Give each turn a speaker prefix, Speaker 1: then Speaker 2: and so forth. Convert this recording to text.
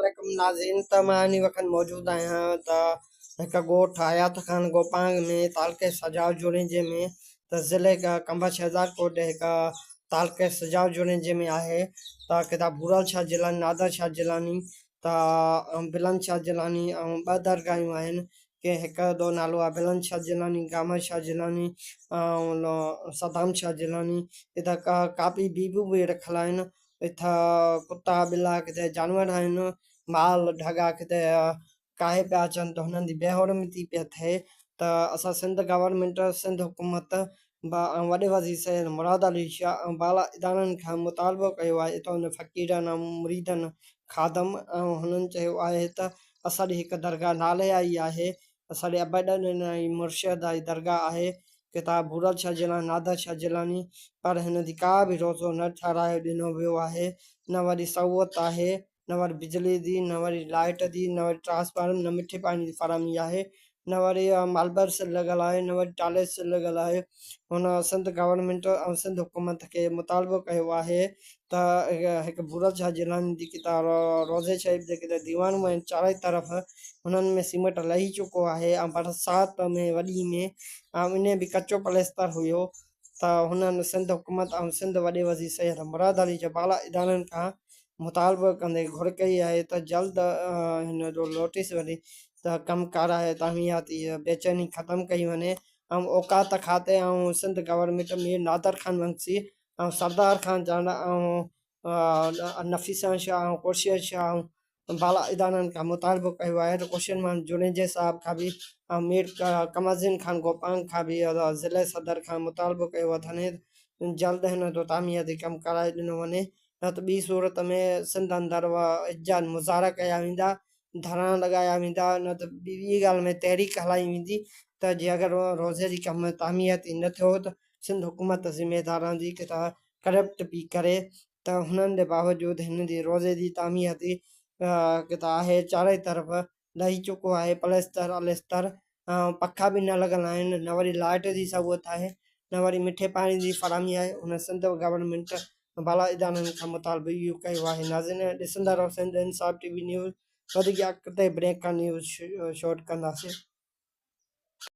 Speaker 1: عليڪم ناظرين ته مان انهي وقت موجود آهيان ته هڪ ڳوٺ حيات خان گوپانگ ۾ تعلقي سجاو جوڻيجي ۾ ته ضلعي ڪنڀر شهدادڪوٽ هڪ تعلقي سجاو جوڻيجي ۾ آهي ته ڪتاب ڀورل شاهه جيلاني نادر شاهه جيلاني ته بلند شاهه جيلاني ۽ ٻه درگاهيون آهن ڪنهن هڪ جو نالو آهي بلند شاهه جيلاني، گامڻ شاهه جيلاني ۽ صدام شاهه جيلاني. هتان ڪافي بيبيون به رکيل آهن. هتان ڪتا ٻلا ڪٿي جانور آهن، مال ڍڳا ڪٿي ڪاهي پيا اچن ته هنن جي بي حرمتي پئي ٿئي ته اسان سنڌ گورنمينٽ سنڌ حڪومت ۽ وڏي وزير سيد مراد علي شاهه ۽ بالا ادارن کان مطالبو ڪيو آهي ته ان فقيرن ۽ مريدن خادم ۽ هنن چيو آهي ته اسان ڏي هڪ درگاهه نالي آئي آهي اسان ڏي ابا ڏاڏن جي مرشد جي درگاهه آهي ڪتاب ڀورل شاهه جيلاني نادر شاهه جيلاني پر هن جي ڪا به روزو نه ٺهرايو ڏنو ويو آهي نه وري سهولت آهي نه وري بجلي جي، نه وري لائيٽ جي، نه وري ٽرانسفارم، نه مٺي پاڻي جي فراهمي آهي، نه وري مالبرس لڳل آهي، نه وري ٽاليس لڳل آهي. هن سنڌ گورنمينٽ ۽ سنڌ حڪومت کي مطالبو ڪيو آهي ته هڪ ڀورل شاهه جيلاني جي ڪتاب روضي شريف جي ڪتاب ديوانون آهن چارئي طرف هنن ۾ سيمٽ لهي چڪو آهي ۽ برسات ۾ وڏي ۾ ۽ انهي به ڪچو پلستر هيو ته هنن سنڌ حڪومت ۽ سنڌ وڏي وزير سيد مراد علي جي بالا ادارن کان مطالبو ڪندي گهر ڪئي آهي ته جلد هن جو نوٽيس وٺي ته ڪم ڪارائي تعميراتي بيچيني ختم ڪئي وڃي ۽ اوقات کاتي ۽ سنڌ گورنمينٽ مير نادر خان منگسي ۽ سردار خان چانڊ ۽ نفيسان شاهه ۽ خورشيد شاهه بالا ادارن کان مطالبو ڪيو آهي ته ڪوشن مان جوڻيجي صاحب کان به ۽ مير قمرالدين خان گوپانگ کان به ضلعي صدر کان مطالبو ڪيو اٿن ته جلد هن جو تعميراتي ڪم ڪرائي ڏنو وڃي نه ته ٻي صورت ۾ سنڌ اندر احتجاج مظاهرا ڪيا ويندا ڌرڻا لڳايا ويندا نه ته ٻي ڳالهه ۾ تحريڪ هلائي ويندي ته جي اگر روزي جي ڪم تعميراتي نه ٿيو ته سنڌ حڪومت ذميدار رهندي ته ڪرپٽ پئي ڪري ته هنن جي باوجود هن جي روزي جي تعميراتي ڪتا آهي چارئي طرف لهي چڪو آهي پلستر الستر پکا به نه لڳل آهن نه وري لائٽ جي سهولت آهي نه وري مٺي پاڻي جي فراهمي آهي هن سنڌ گورنمينٽ بالا ادارن کان مطالبو اهو ڪيو آهي ناظرين ڏسندا رهو سنڌ انصاف ٽي وي نيوز وڌيڪ اڳتي بريڪ کان نيوز شارٽ ڪنداسين.